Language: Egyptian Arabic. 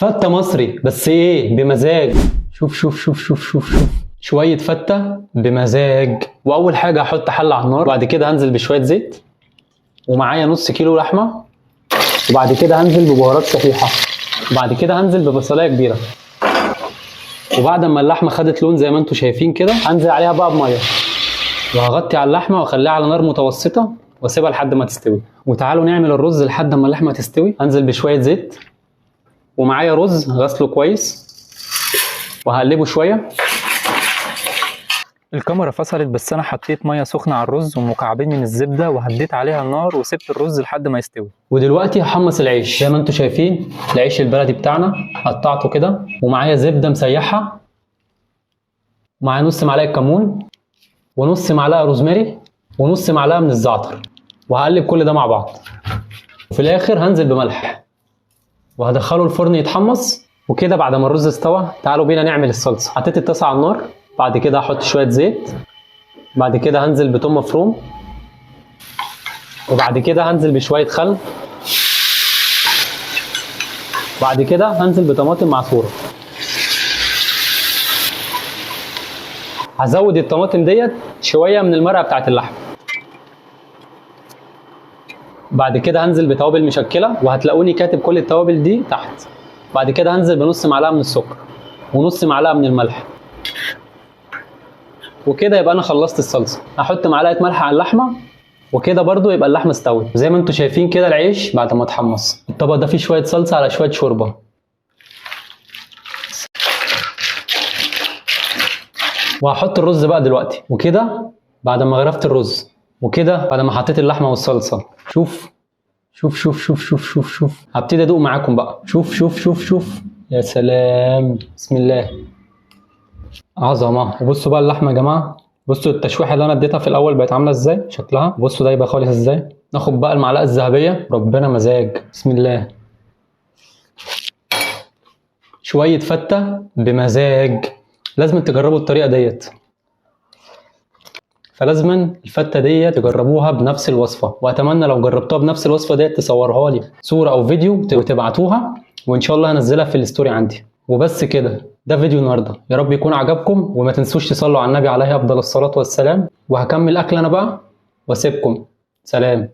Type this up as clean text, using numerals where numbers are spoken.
فته مصري بس ايه بمزاج. شوف شوف شوف شوف شوف شوف شوية فته بمزاج. واول حاجة هحط حله على النار، وبعد كده هنزل بشوية زيت، ومعايا نص كيلو لحمه، وبعد كده هنزل ببهارات صحيحه، وبعد كده هنزل ببصلايه كبيرة. وبعد ما اللحمة خدت لون زي ما انتم شايفين كده، هنزل عليها بقى بميه، وهغطي على اللحمة واخليها على نار متوسطه واسيبها لحد ما تستوي. وتعالوا نعمل الرز لحد ما اللحمة تستوي. هنزل بشوية زيت، ومعايا رز غسله كويس وهقلبه شوية. الكاميرا فصلت، بس انا حطيت مية سخنة على الرز ومكعبين من الزبدة وهديت عليها النار وسبت الرز لحد ما يستوي. ودلوقتي هحمص العيش زي ما انتم شايفين، العيش البلدي بتاعنا قطعته كده، ومعايا زبدة مسيحه، ومعايا نص معلقه كمون ونص معلقه روزماري ونص معلقه من الزعتر، وهقلب كل ده مع بعض. وفي الاخر هنزل بملح وهدخله الفرن يتحمص. وكده بعد ما الرز استوى، تعالوا بينا نعمل الصلصه. حطيت الطاسه على النار، بعد كده هحط شوية زيت، بعد كده هنزل بتوم مفروم، وبعد كده هنزل بشوية خل، بعد كده هنزل بطماطم معصوره. هزود الطماطم ديت شوية من المرقه بتاعت اللحم. بعد كده هنزل بتوابل مشكلة، وهتلاقوني كاتب كل التوابل دي تحت. بعد كده هنزل بنص معلقه من السكر ونص معلقه من الملح، وكده يبقى انا خلصت الصلصه. هحط معلقه ملح على اللحمة، وكده برضو يبقى اللحمة استوت. زي ما انتم شايفين كده العيش بعد ما اتحمص. الطبق ده فيه شوية صلصه على شوية شوربة. وهحط الرز بقى دلوقتي. وكده بعد ما غرفت الرز، وكده بعد ما حطيت اللحمة والصلصه، شوف شوف شوف شوف شوف شوف شوف، هبتدي ادوق معاكم بقى. شوف شوف شوف شوف، يا سلام، بسم الله، عظمه. وبصوا بقى اللحمة يا جماعة، بصوا التشويحه اللي انا اديتها في الاول بقت عامله ازاي شكلها، بصوا ده يبقى خالص ازاي. ناخد بقى المعلقة الذهبية، ربنا مزاج، بسم الله. شوية فته بمزاج، لازم تجربوا الطريقة ديت. فلازما الفته ديت تجربوها بنفس الوصفة، واتمنى لو جربتوها بنفس الوصفة ديت تصورها لي صوره او فيديو وتبعتوها، وان شاء الله هنزلها في ال story عندي. وبس كده، ده فيديو النهارده، يا رب يكون عجبكم، وما تنسوش تصلوا على النبي عليه افضل الصلاة والسلام. وهكمل اكل انا بقى واسيبكم، سلام.